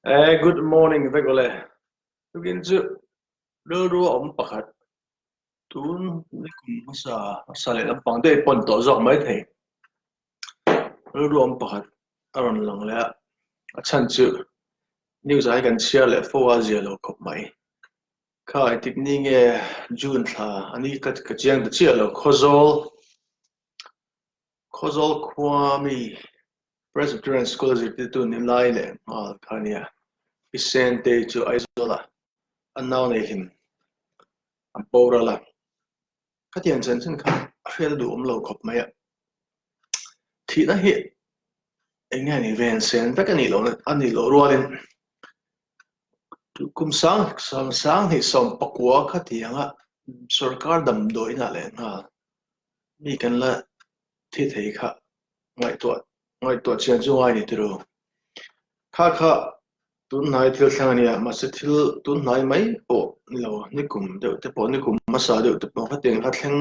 Eh, good morning vek awle. Tukin chu rilru a awm pakhat. Tun ni kum hmasa hmasa leh lampang te pawn tawh zawk mai thei. Rilru awm pakhat a rawn lang leh a. A chhan chu news ah hi kan chhiar leh fo a zia lo khawp mai. Kha engtik ni nge June thla a ni ka ka chiang ta chiah lo. Khawzawl Khawzawl khua mi Presbyterian School a zirtirtu ni lai leh nghal kha a nia. Pi Sentei chu Aizawlah a nau nei hlim a boral a. Khatiang chanchin kha a hriat a duhawm lo khawp mai a. Thihna hi eng nge ni ven sen vek a nih loh a nih loh rualin kum sang sang sanghnih 19 khatianga sorkar damdawiinah leh nghal mi kan la thi thei kha ngaihtuah ngaihtuah chian chu ngai ni tiro. Kha kha tunhnai thil thleng a nia mahse thil tunhnai mai pawh ni lo nikum deuh te pawh nikum hmasa deuh te pawh khatiang kha thleng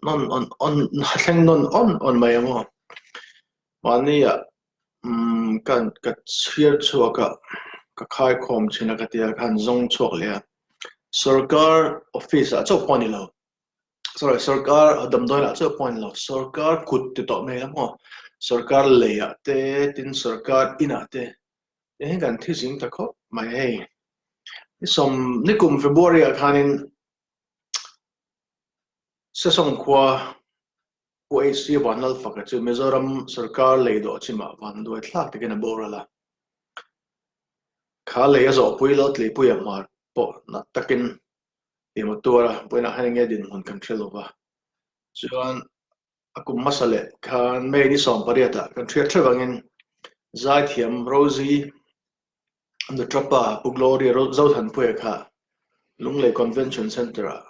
nawn awn awn thleng nawn awn awn mai ang aw. Mahnia umm ka ka chhiar chhuak a ka khaikhawm thin a ka tia khan zawng chhuak leh a sorkar office ah chauh pawh a ni lo. Sorry, sorkar damdawi lah chu pawh a ni lo. Sorkar kut ti tawh mai emaw, sorkar lei ah te, tin sorkar in ah te, te hi kan thi zing ta khawp mai hei. Ni sawm, ni kum February ah khanin Sesawng khua Pu HC Vanlalfaka chu Mizoram sorkar lei dawh chimah vanduai thlak takin a boral a. Kha lei a zawhpui lo tleipuia hmar pawh nat takin Tih maw tuar a, vawiinah hian enge dinhmun kan hre lo va. Chuan a kum hmasa leh khan May ni 18 ah kan hriat hrep angin Zaithiam Rosie Nutrapa Pu Gloria Zothanpuia kha Lunglei Convention Centre ah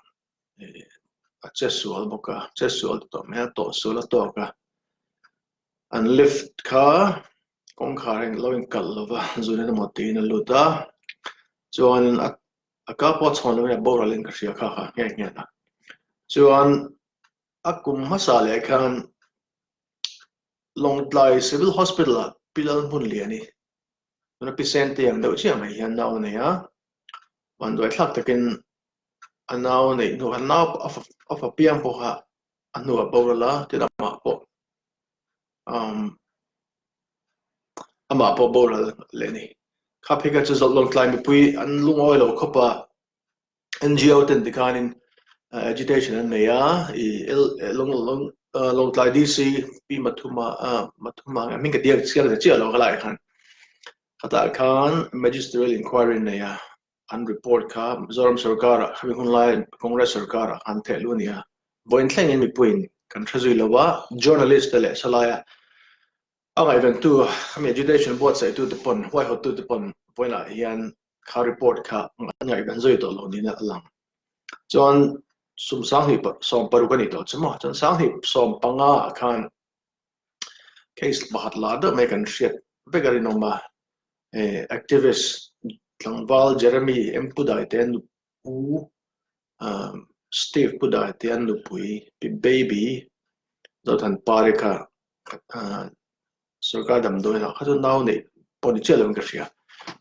a che sual bawk a, che sual ti tawh mai a, tawh sual a tawk a. An lift kha kawngkhar a lo inkalh lo va, zun emaw tiin a lut a, chuan a A ka pawh chhawn lovin a boral in ka hria kha kha nghe nghe a. Chuan a kum hmasa leh khan Lawngtlai Civil Hospital ah Pi Lalhmunliani tuna Pi Sente ang deuh chiah mai hian nau a nei a. Vanduai thlak takin a nau neih hnu khan nau a fa piang pawh kha a hnuah boral a, tin amah pawh um amah pawh boral leh a ni. Kha phei kha chu zawlh Lawngtlai mipui an lungawi lo khawp a, NGO ten tikhanin agitation an nei a, i Lawngtlai DC Pi Mathuma Mathuma nge hming ka diak chiang ta chiah lo khalai khan khatah khan magisterial inquiry an nei a, an report kha Mizoram sorkar ah khami hun lai Congress sorkar ah khan theh luh a ni a, vawiin thlengin mipuiin kan hre zui lo a, journalist te leh salaia a ngaihventu khami agitation buatsaihtu te pawn huaihawttu te pawn vawiinah hian kha report kha an ngaihven zui tawh lo niin a lang. Chuan sum 26 a ni tawh chu maw, chuan 2015 ah khan case pakhat lar deuh mai kan hriat vek a rinawm a, activist tlangval Jeremy M Pudaite a nupu Steve Pudaite a nupui Pi Baby Zothanpari kha sorkar damdawiin ah kha chu nau neih pawh ni chiah lovin ka hria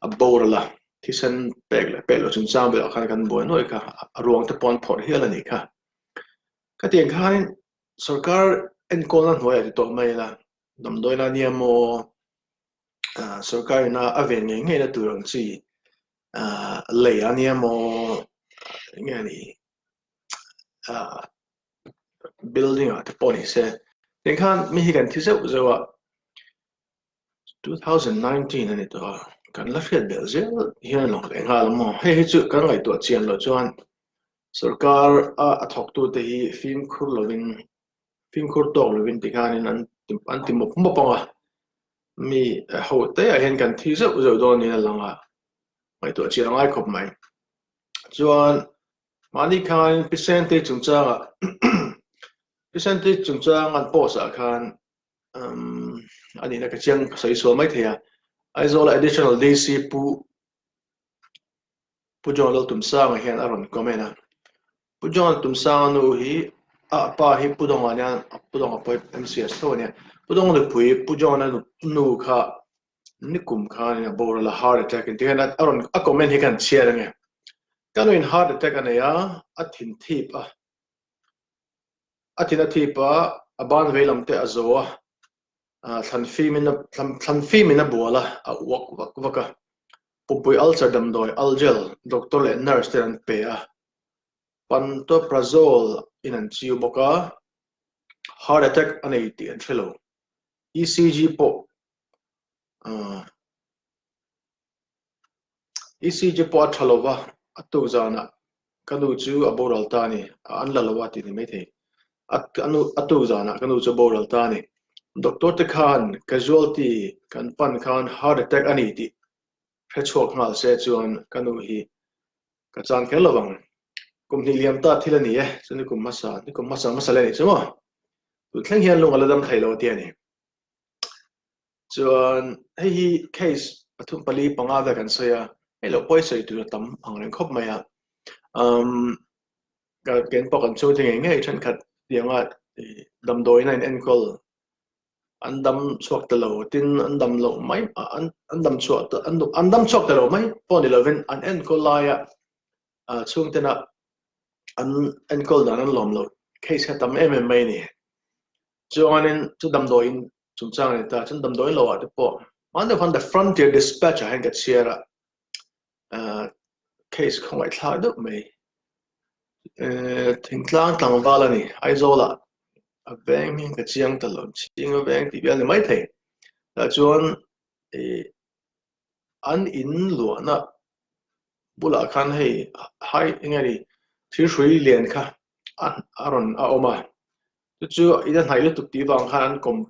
a boral a thisen pek leh pek loh chungchang velah khan kan buai nuai kha a ruang te pawh an phawrh hial a nih kha. Khatiang khanin Sorkar enkawlna hnuaiah ti tawh mai ila, damdawiin a nia maw, sorkar ina a ven ngei ngei na tur ang chi lei a nia maw, eng nge ni, building ah te pawh ni se, tikhan mi hi kan thi zeuh zeuh a, 2019 a ni tawh a, kan la hriat belh zel hian a lang leh nghal a maw, hei hi chu kan ngaihtuah chian loh chuan Sorkar a a thawktute hi fimkhur lovin, fimkhur tawk lovin tikhanin an an ti mawp mawp ang a, mi ho te ah hian kan thi zeuh zeuh dawn niin a lang a, ngaihtuah chian a ngai khawp mai. Chuan mahni khan Pi Sentei chungchangah Pi Sentei chungchang an post ah khan umm a nihna ka chiang ka sawi sual mai thei a, Aizawl Additional DC Pu Pu John Laltumsanga hian a rawn comment a, Pu John Laltumsanga nu hi a pa hi Pu Dawnga nia, Pu Dawnga pawh hi MCS tho a nia, Pu Dawnga nupui Pu John-a nu kha Nikum khanin a boral a, heart attack in tikhian a rawn a comment hi khan chhiar ange. Ka nuin heart attack a nei a, a thin thip a, a thin a thip a, a ban vei lam te a zo a, thlan fim in thlan fim in a bual a, a uak vak vak a. Pumpui ulcer damdawi, Algel, doctor leh nurse ten an pe a, Pantoprazole in an chiu bawk a, heart attack a nei tih an hre lo. ECG pawh ECG pawh a tha lo va, a tuk zanah ka nu chu a boral ta a ni, an la lo a tih ni maithei. A tuk zanah ka nu chu a boral ta a ni. Doctor te khan casualty kan pan khan heart attack a ni tih hre chhuak nghal se chuan ka nu hi Ka chan kher lo vang. Kum hnih liam ta thil a ni e, chu ni kum hmasa, ni kum hmasa hmasa leh a nih chu maw? Tun thleng hian lung a la dam thei lo tia ni. Chuan hei hi case pathum pali panga vel kan sawi a, hei lo pawi sawi tur a tam ang reng khawp mai a. Um, ka ken pawh kan chhungte ngei ngei thenkhat tianga damdawiin a in enkawl an dam chhuak ta lo tin an dam loh mai an an dam chhuah ta an an dam chhuak ta lo mai pawh ni lovin an enkawl laia chhungtena an enkawl dan an lawm loh case kha tam em em mai a ni. Chuanin chu damdawiin chungchang a ni ta, chuan damdawiin loah te pawh hman deuh khan The Frontier Dispatch ah hian ka chhiar a, case khawngaihthlak deuh mai. Thingtlang tlangval a ni, Aizawlah a veng hi ka chiang ta lo, chhing a veng tih vel a ni maithei. Tah chuan ih an in luahna bulah khan hei hai eng nge ni thil hrui lian kha a a rawn a awm a, chu chu in a hnaih lutuk tih vang khan an kawm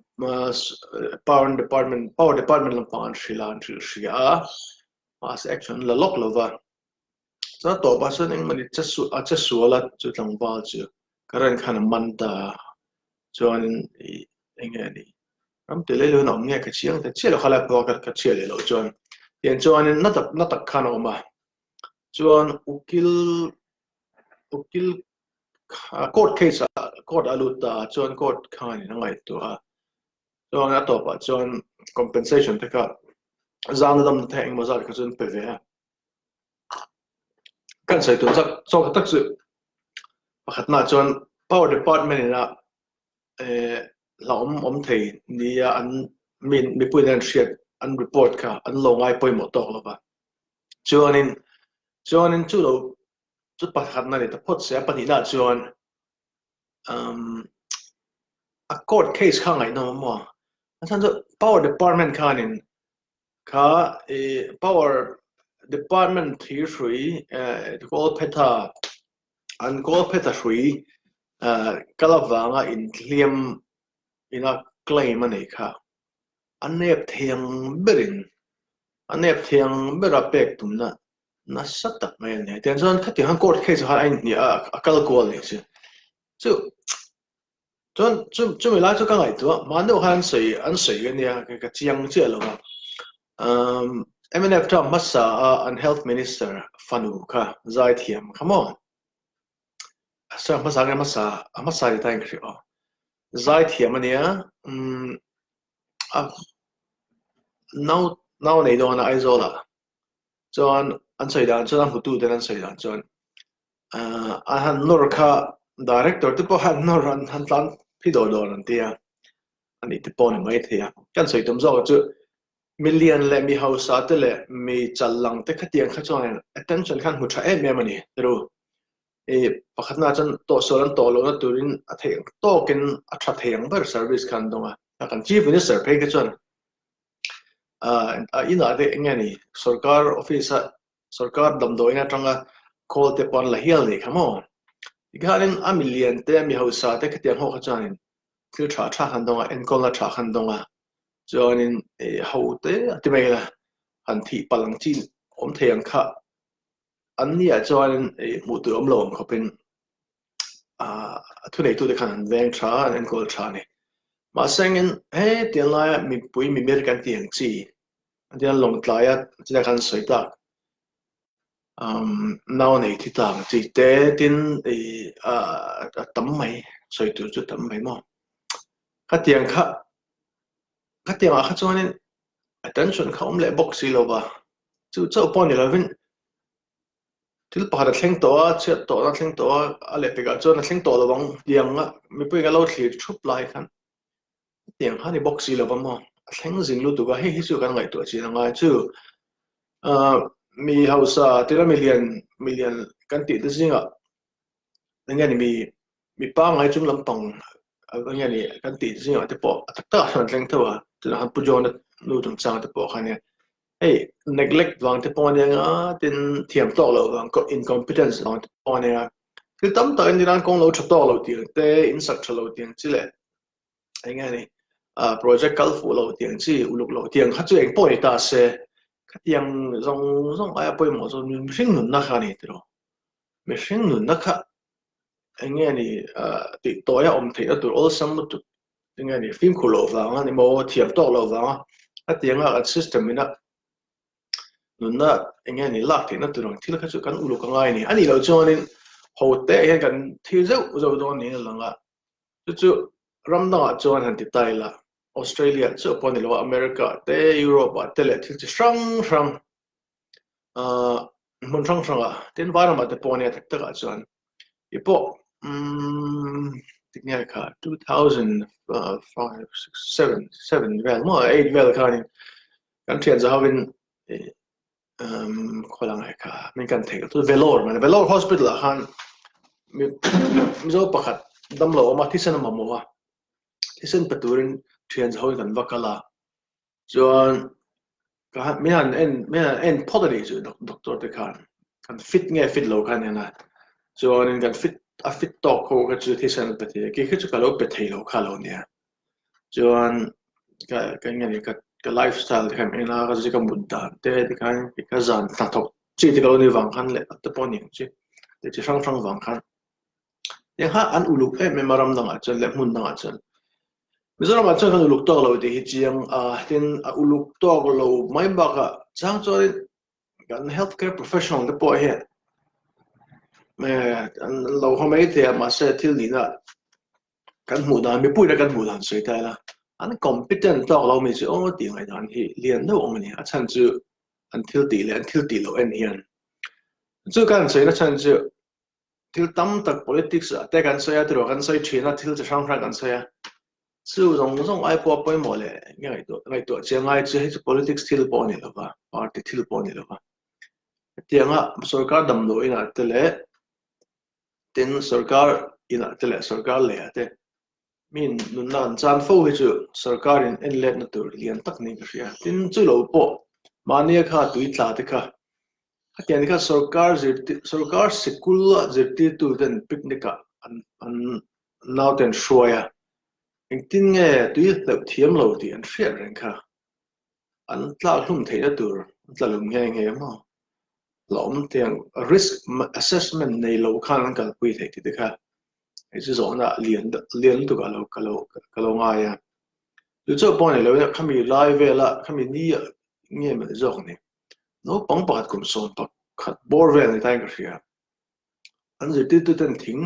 power department power department lampang an hrilh a an hrilh hria a mahse action an la lawk lo va. Chuan a tawpah chuan engmahni che su a che sual a chu tlangval chu current khan a man ta a chuanin ih eng nge ni ram tih lei lun a awm nge ka chiang ta chiah lo khalai pawh a ka chhiat leh loh chuan tiang chuanin na tak na tak khan a awm a chuan ukil ukil court case ah court a lut ta a chuan court khanin a ngaihtuah a chuan a tawpah chuan compensation te kha zan a dam na te engemaw zat kha chu an pe ve a. Kan sawi tur zak zawk tak chu pakhatna chuan power department ina eh hlauhawm awm thei nia an mi mipuiin an hriat an report kha an lo ngai pawimawh tawk lo va chuanin chuanin chu lo chu pakhatna ni ta phawt se a pahnihna chuan umm a court case kha ngaihnawm a maw a chhan chu power department khanin Kha i Power Department thir hrui Kawlphetha an Kawlphetha hrui kal avanga inhliam ina claim a nei kha a nep thiang berin a nep thiang bera pek tumna nasa tak mai a ni. Tiang chuan khatiang khan court case ah khan a inhniah a a kal kual a nih chu. Chu Chuan chu chumi lai chu ka ngaihtuah mahni deuh khan an sawi an sawi a nia ka chiang chiah lo a. Umm mnf term hmasa a an health minister fanu kha zaithiam kha maw? Sir hmasa nge hmasa a hmasa ni ta in ka hria aw. Zaithiam a nia umm a nau nau nei dawn a Aizawl ah chuan an sawi dan chuan a hmutu ten an sawi dan chuan a han nawr kha director te pawh han nawr an han tlan phi dawr dawr an tia a nih te pawh ni mai thei a kan sawi tum zawk chu milian leh mi hausa te leh mi chal lang te khatiang kha chuan attention khan hmu tha em em a ni ru i pakhatna chuan tawhsual an tawh lohna turin a theih ang tawkin a tha thei ang ber service khan dawng a kan chief minister phei kha chuan a inah te eng nge ni sorkar office a Sorkar damdawiin atanga call te pawh an la hial nih kha maw? Tikhanin a milian te, a mi hausa te khatiang ho kha chuanin thil tha tha khan dawng a, enkawlna tha khan dawng a, chuanin ho te a ti mai la, han thih palh ang chi awm thei ang kha an ni ah chuanin hmuh tur awm lo ang khawpin a thuneitute khan an veng tha a, an enkawl tha a ni. Mahse engin hetiang laia mipui mimir kan tih ang chi Ania Lawngtlaia chiah khan sawi tak umm nau nei thi ta ang chi te tin ih a tam mai sawi tur chu tam mai maw. Khatiang kha khatiang ah kha chuanin. Attention kha awm leh bawk si lo va, chu chauh pawh ni lovin thil pakhat a thleng tawh a, chhiat tawhna a thleng tawh a, a lehpekah chuan a thleng tawh lo ang tiang a mipuiin a lo thlir thup lai khan hetiang kha a ni bawk si lo va maw, a thleng zing lutuk a, hei hi chu kan ngaihtuah chin a ngai chu. Ahh mi hausa tila milian milian kan tih te zingah eng nge ni mi mi pangngai chung lampang eng nge ni kan tih zingah te pawh a tak takah sawn an thleng tho a, tunah khan Pu John-a nu chungchang te pawh kha nia hei neglect vang te pawh a nia nga tin thiam tawk loh vang incompetence vang te pawh a nia thil tam tak in kawng lo tha tawk lo tih ang te in sak tha lo tih ang chi leh eng nge ni ah project kal fuh lo tih ang chi uluk loh tih ang kha chu eng pawh ni ta se khatiang zawng zawng aia pawimawh chu mihring nunna kha a ni tiraw. Mihring nunna kha eng nge ni tih tawia awm theihna tur awlsam lutuk eng nge ni fimkhur loh vanga ni maw thiam tawk loh vanga a tianga kan system ina nunna eng nge ni lak theihna tur ang thil kha chu kan uluk a ngai a ni. A nih loh chuanin ho te ah hian kan thil zeuh zeuh dawn niin a lang a, chu chu ram dangah chuan han ti ta ila Australia chiah pawh a ni lo a, America te Europe ah te leh thil chi hrang hrang Ahh hmun hrang hrang ah tin vai ramah te pawh a nia tak tak ah chuan i pawh umm tinge kha 2005 6 7 7 vel maw 8 vel khanin kan thian za hovin ih umm khaw lang ai kha min kan theih chu Vellore mai Vellore hospital ah khan mi Mizo pakhat damlo awm a thisen a mamawh a thisen pe turin thian za hovin kan va kal a. Chuan ka han min han en min han en phawt a nih chu doctor te khan kan fit nge fit lo khan en a chuanin kan fit a fit tawk ho kha chu thisen an pe thei a kei kha chu ka lo pe thei lo kha lo nia chuan ka ka eng nge ni ka ka lifestyle te khan en a ka zika mut dan te tikhan ka zan hnathawk chi te ka lo nih vang khan leh te pawh a ni ang chi chi hrang hrang vang khan Eng kha an uluk em em a ram dangah chuan leh hmun dangah chuan. Mizoramah chuan kan uluk tawk lo tih hi chiang a, tin a uluk tawk lo mai bakah chang chuanin kan health care professional te pawh hian an lo haw mai thei a mahse thil nihna kan hmuh dan mipuina kan hmuh dan sawi ta ila an competent tawk lo mi chu aw tih ngaihdan hi lian deuh awm a ni. A chhan chu an thil tih leh an thil tih loh en hian chu kan sawina chhan chu Thil tam tak politics ah te kan sawi a, tiraw kan sawi thin a, thil chi hrang hrang kan sawi a. Chu zawng zawng ai pawh a pawimawh leh nge ngaihtuah ngaihtuah chiang ngai chu hei chu politics thil pawh a ni lova, party thil pawh a ni lova. Hetianga sorkar damdawi inah te leh tin sorkar inah te leh sorkar lei ah te Mi nunna an chan fo hi chu sorkarin en letna tur lian tak niin ka hria. Tin, chu lo pawh mahnia kha tui tla te kha, khatiang te kha sorkar zirtir sorkar sikul a zirtirtu ten picnic ah an an naute an hruai a, engtin nge tui hleuh thiam lo tih an hriat reng kha. An tlak hlum theihna tur an tla hlum nghe nghe maw? Hlauhawm tiang risk assessment nei lo khan an kalpui theih tih te kha hei chu zawhna lian lian lutuk ah lo ka lo ka lo ngai a. Chu chauh pawh a ni lo a, khami lai vela khami ni ah nge mawni zawk ni naupang pakhat kum 11 bawr vel ni tain ka hria. An zirtirtu ten thing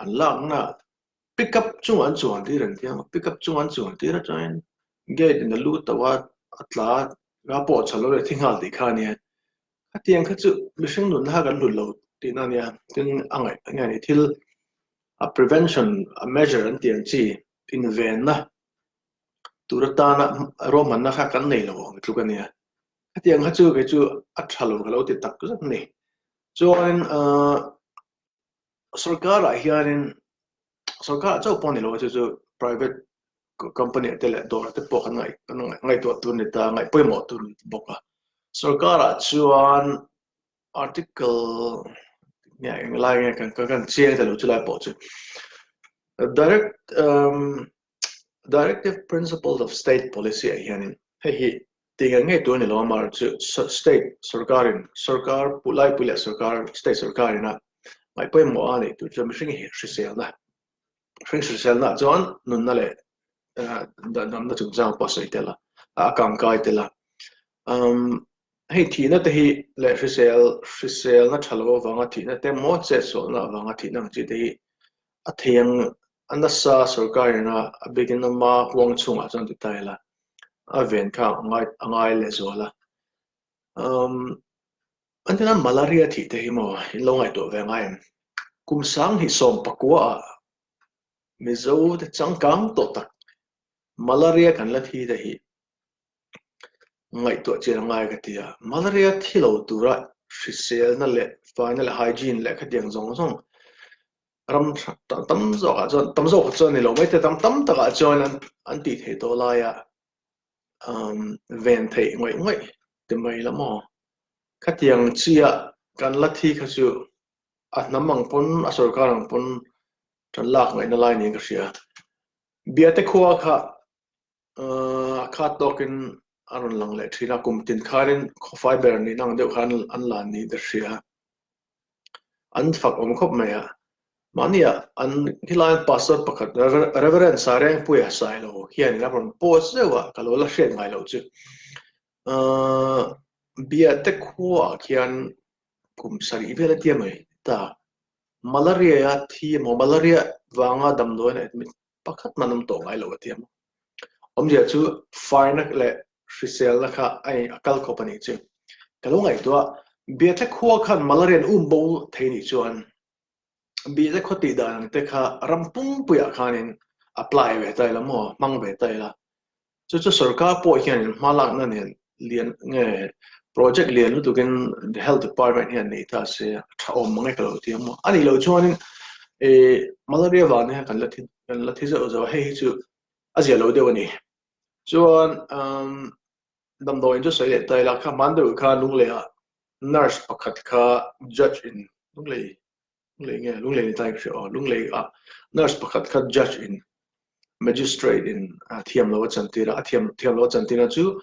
an lakna pick up chungah an chuan tir an tia pick up chungah an chuan tir atangin gate in a lut tawh a a tla a pawh chho lo leh thi nghal tih kha a nia. Khatiang kha chu mihring nunna kha kan hlut lo tihna a nia tin a ngaih a nge ni thil a prevention a measure an tih ang chi invenna tur atana ruahmanna kha kan nei lo ang tluk a nia. Khatiang kha chu kei chu a tha lo ka lo ti tak zet a ni. Chuanin ahh sorkarah hianin sorkarah chauh pawh a ni lo a chu chu private company ah te leh dawrah te pawh kan ngaih kan ngaihtuah tur a ni ta ngaih pawimawh tur a ni bawk a. Sorkarah chuan article nge eng lai nge kan kan chiang ta lo chu lai pawh chu direct umm directive principles of state policy ah hianin hei hi tih nge ngei tur a ni lo a mar chu state sorkarin sorkar laipui leh sorkar state sorkarin a ngaih pawimawh a neih tur chu mihring hi hriselna Hring hriselna chuan nunna leh damna chungchang pawh a sawi tel a, a kangkai tel a. Hei thihna te hi leh hrisel hriselna tha lo avanga thihna te emaw chetsualna avanga thihna ang chi te hi a thei ang a nasa sorkar ina a bikin ama huang chhungah chuan ti ta ila. a ven kha a ngai a ngai lehzual a. Umm an tina malaria thih te hi maw in lo ngaihtuah ve ngai em? Kum sanghnih 19 ah Mizo te changkang tawh tak malaria kan la thi te hi ngaihtuah chian a ngai ka ti a. Malaria thi lo tura hriselna leh faina leh hygiene leh khatiang zawng zawng ram tam zawkah chuan tam zawkah chuan ni lo mai te tam tam takah chuan an an tih theih tawh laia umm ven theih ngawih ngawih ti mai la maw. Khatiang chiah kan la thi kha chu a hnam ang pawn a sorkar ang pawn tan lak ngaihna lai niin ka hria. Biate khua kha A khat tawkin a rawn lang leh thin a, kum tin khanin khawfai ber nihna ang deuh khan an la ni ta hria. An fak awm khawp mai a, mahnia an khilaiin pastor pakhat Reverend Sairengpuia Sailo hianin a rawn post zeuh a, ka lo la hriat ngai loh chu. Biate khuaah khian kum sarih vel a tia mai ta, malaria thi emaw malaria vanga damdawiin a admit pakhat man awm tawh ngai lo a ti a. Awmzia chu faina leh hriselna kha a a kal khawp a nih chu. Ka lo ngaihtuah Biate khua khan malaria an um bo thei nih chuan Biate khaw tih dan ang te kha ram pumpuiah khanin apply ve ta ila maw, hmang ve ta ila. Chu chu sorkar pawh hianin hma lakna nen lian nge project lian lutukin health department hian nei ta se a tha awm mang e ka lo ti ang maw. A nih loh chuanin ih malaria vang hian kan la thi kan la thi zeuh zeuh a, hei hi chu a zia lo deuh a ni. Chuan umm damdawiin chu sawi leh ta ila kha hman deuh kha Lungleiah nurse pakhat kha judge in Lunglei Lunglei nge Lunglei ni ta in ka hria aw Lunglei ah nurse pakhat kha judge in magistrate in a thiam lo a chantir a a thiam thiam lo a chantir na chu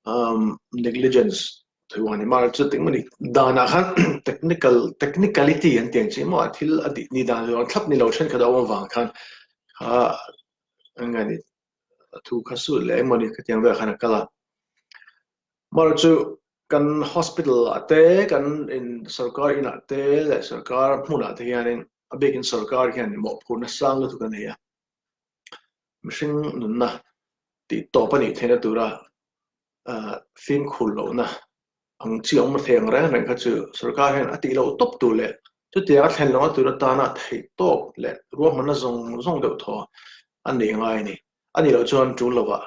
um negligence thu a ni mar chu ting mani danah khan technical technicality an tiang chi maw thil a tih ni dan zawng thlap ni lo thenkhat a awm avang khan kha eng nge ni thu kha sut leh engmawni khatiang velah khan a kal a mar chu Kan hospital ah te, kan in sorkar inah te leh sorkar hmunah te hianin a bikin sorkar hian mawhphurhna sang lutuk a nei a. Mihring nunna tih tawp a nih theihna tura fimkhur lohna ang chi awm thei ang reng reng kha chu sorkar hian a tih loh tawp tur leh chutianga thlen lohna tur atana theih tawp leh ruahmanna zawng zawng deuh thaw a nei ngai a ni. A nih loh chuan tul lovah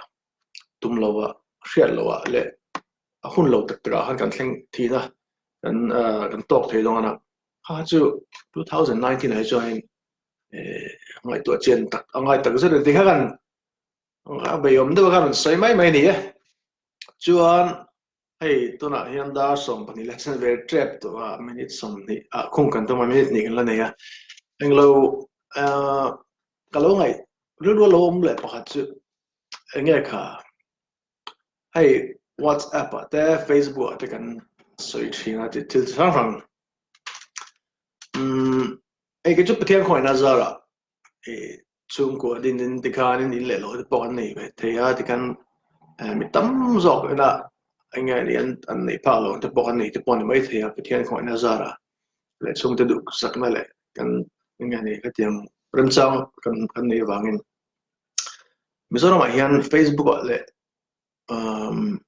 tum lovah hriat lovah leh a hun lo tak takah khan kan thleng thin a, kan kan tawk thei dawn a, kha chu 2019 ah hi chuanin ngaihtuah chian tak a ngai tak zet a ni tikha kan a beiawm deuh a khan rawn sawi mai mai a ni e. Chuan hei tunah hian dar 12 leh chen ve tep tawh a minute 20 ah khung kan tum a minute hnih kan la nei a, englo ka lo ngaih rilru a lo awm leh pakhat chu eng nge kha hei WhatsApp ah te Facebook ah te kan sawi thin a tih thil chi hrang hrang umm hei kei chu Pathian khawngaihna zarah ih chhungkua din in tikhanin in leh lo te pawh an nei ve thei a tikhan mi tam zawk ina eng nge ni an an neih phak loh te pawh an nei te pawh a ni maithei a Pathian khawngaihna zarah leh chhungte duhsakna leh kan eng nge ni hetiang remchang kan kan neih avangin Mizoramah hian Facebook ah leh umm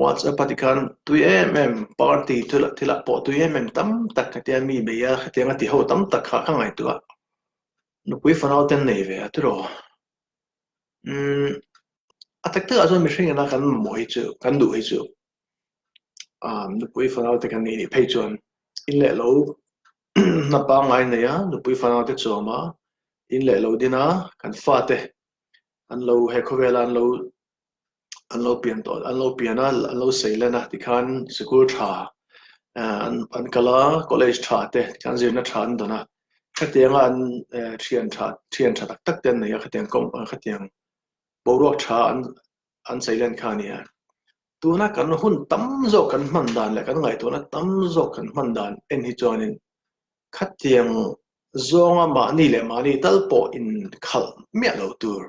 WhatsApp ah tikhan tui em em party thil thilah pawh tui em em tam tak hetia mi bei a hetiang a ti ho tam tak kha ka ngaihtuah a nupui fanau te an nei ve a tiraw umm a tak takah chuan mihring ina kan mamawh hi chu kan duh hi chu umm nupui fanau te kan nih nih phei chuan in leh lo hna pangngai nei a nupui fanau te chuam a in leh lo din a kan fate an lo he khawvela an lo an lo pian tawh an lo pian a an lo sei len a tikhan sikul tha an an kal a college tha te tikhan zirna tha an dawn a khatianga an thian tha thian tha tak tak te an nei a khatiang kawng khatiang boruak tha an an sei len kha a ni a tuna kan hun tam zawk kan hman dan leh kan ngaihtuahna tam zawk kan hman dan en hi chuanin khatiang zawnga mahni leh mahni tal pawh inkhalh miah lo tur,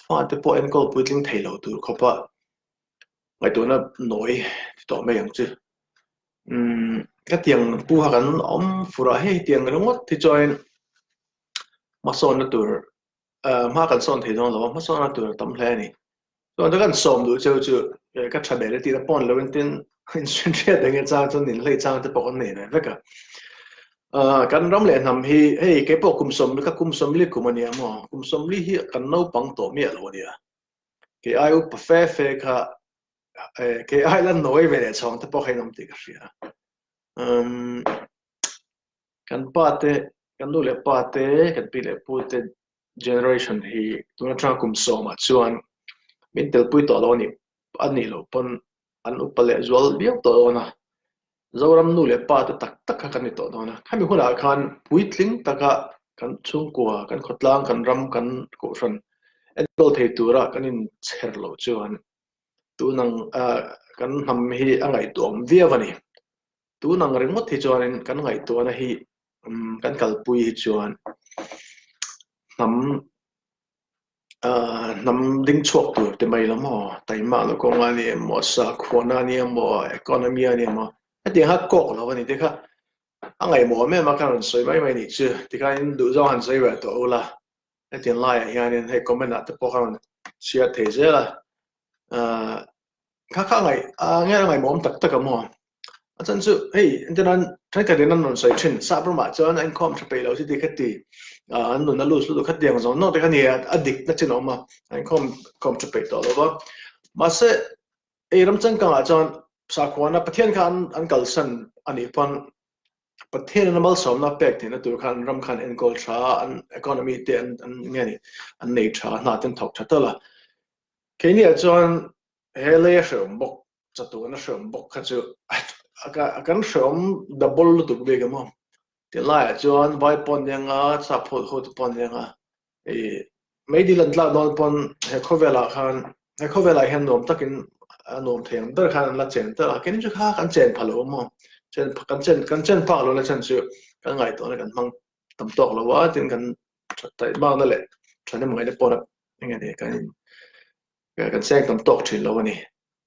fate pawh enkawl puitling thei lo tur khawpa ngaihtuahna nawi ti tawh mai ang chu. Umm khatiang pu kha kan awm fur a, hei hetiang ringawt hi chuanin hmasawnna tur hma kan sawn thei dawn lo a, hmasawnna tur a tam hle a ni. Chuan chu kan sawm duh cheu chu ka tha ber e tih na pawn lo in tin inhriat eng nge chang chuan inhlei chang te pawh kan nei ve vek a. Kan ram leh hnam hi hei keipawh kum sawmli ka kum sawmli kum a nia maw kum sawmli hi kan naupang tawh miah lo a nia. Kei ai upa fe fe kha kei ai la nawi ve leh chhawng te pawh kha in awm tih ka hria. Kan pa te kan nu leh pa te kan pi leh pu te generation hi tun atanga kum sawmah chuan min telpui tawh lo a nih a nih loh pawn an upa leh zual viau tawh dawn a, Zoram nu leh pa te tak tak kha kan ni tawh dawn a, khami hunah khan puitling taka kan chhungkua, kan khawtlang, kan ram, kan kohhran enkawl thei tura kan inchher loh chuan tun ang kan hnam hi a ngaihtuahawm viau a ni. Tun ang ringawt hi chuanin kan ngaihtuahna hi kan kalpui hi chuan hnam hnam ding chhuak tur ti mai lo maw taima na kawng a ni emaw sakhuana a ni emaw economy a ni emaw hetiang kha kawk lo a ni te kha a ngaihmawh em em a ka rawn sawi mai mai nih chu tikhanin duhzawng han sawi ve tawh ula hetiang laiah hianin hei comment ah te pawh ka rawn chhiar thei zel a Kha kha ngaih a nge a ngaihmawm tak tak a maw? A chan chu hei entir nan thenkhat in an rawn sawi thin sap ramah chuan a inkhawm tha peih lo chi ti kha ti an nun a lus lutuk kha tiang zawng nawk te kha ni a a dik na chin a awm a a inkhawm khawm tha peih tawh lo va mahse hei ram changkangah chuan sakhuana Pathian kha an an kalsan a nih pawn Pathian in a malsawmna pek theihna tur khan ram khan enkawl tha an economy te an an nge ni an nei tha hna te an thawk tha tal a keiniah chuan He lei a hreawm bawk, chatuan a hreawm bawk kha chu kan hreawm double lutuk bik a maw. Ti laiah chuan vai pawh an eng a, sap ho ho te pawh an eng a, ih meidil an tlak dawn pawn he khawvelah khan he khawvelah hian nuam takin a nuam thei ang ber khan an la chen tel a, keini chu kha kan chen pha lo a maw, chen kan chen kan chen phak lo na chhan chu kan ngaihtuahna kan hmang tam tawk lo a, tin kan taihmakna leh thahnemngaihna pawh eng nge ni kan in Kan seng tam tawk thin lo a ni.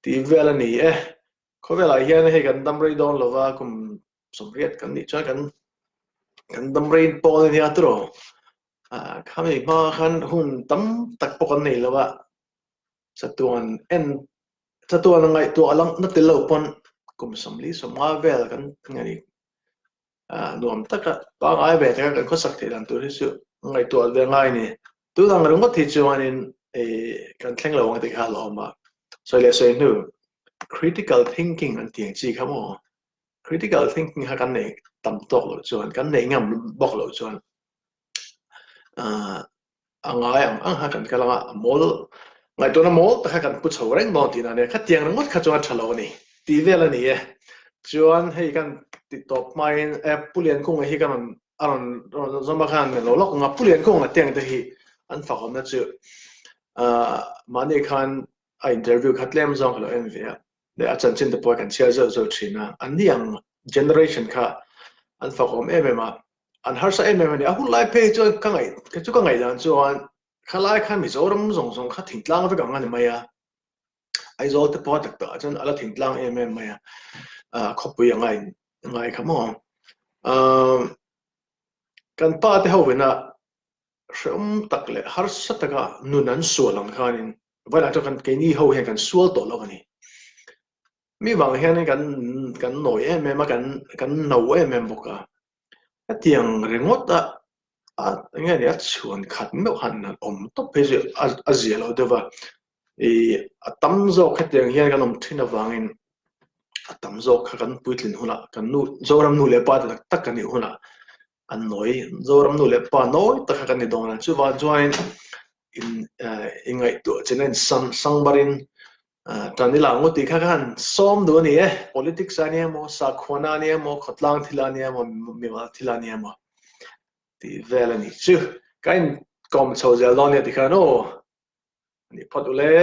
Tih vel a ni e. Khawvelah hian hei kan dam rei dawn lova kum 80 kan nih chuan kan kan dam rei pawl a nia tiraw. Khami hma khan hun tam tak pawh kan nei lo a, chatuan en chatuan ngaihtuah lang na tel lo pawn kum 40 50 vel kan nge nuam taka pangngai ve taka kan khawsak theih dan tur hi chu ngaihtuah ve ngai a ni. Tun ang ringawt hi chuanin kan thleng lo ang tih kha a la awm a. Sawi leh sawi hnu, critical thinking an tih ang chi kha maw? Critical thinking kha kan neih tam tawk loh chuan, kan neih ngam bawk loh chuan A ngai ang ang kha kan kal ang a, a mawl ngaihtuahna mawl tak kha kan pu chho reng dawn tihna a nia, khatiang ringawt kha chuan a tha lo a ni tih vel a ni e. Chuan hei kan ti tawp hmain e Pu Liankunga hi ka rawn a rawn rawn zawm a khan lo lawk ang a, Pu Liankunga te ang te hi an fakawmna chu ah mahni khan a interview kha tlem zawng ka lo en ve a, leh a chanchin te pawh kan chhiar zeuh zeuh thin a, an ni ang generation kha an fakawm em em a, An harsa em em a ni. A hun lai phei chuan ka ngaih kei chu ka ngaih dan chuan khalai khan Mizoram zawng zawng kha thingtlang vek ang a ni mai a. Aizawl te pawh tak takah chuan a la thingtlang em em mai a. Ah khawpui a ngai ngai kha maw. Ah kan pa te ho vena hrehawm tak leh harsa taka nun an sual ang khanin vawilah chuan kan keini ho hian kan sual tawh lo a ni. Mi vang hianin kan kan nawi em em a, kan kan no em em bawk a. Hetiang ringawt a a eng nge ni a chhuan khat meuh han han awm tawp phei chu a a zia lo deuh va. Ih a tam zawk hetiang hian kan awm thin avangin a tam zawk kha kan puitlin hunah kan nu Zoram nu leh pa te tak tak kan nih hunah an nawi Zoram nu leh pa nawi tak kha kan ni dawn a. Chuvang chuanin in ingaihtuah chin a insam sangbarin Tan ila ngawt tih kha khan sawm duh a ni e. Politics a nia maw, sakhuana a nia maw, khawtlang thil a nia maw, mimal thil a nia maw tih vel a nih chu. Ka inkawm chho zel dawn nia tikhan aw. Ni phawt ule.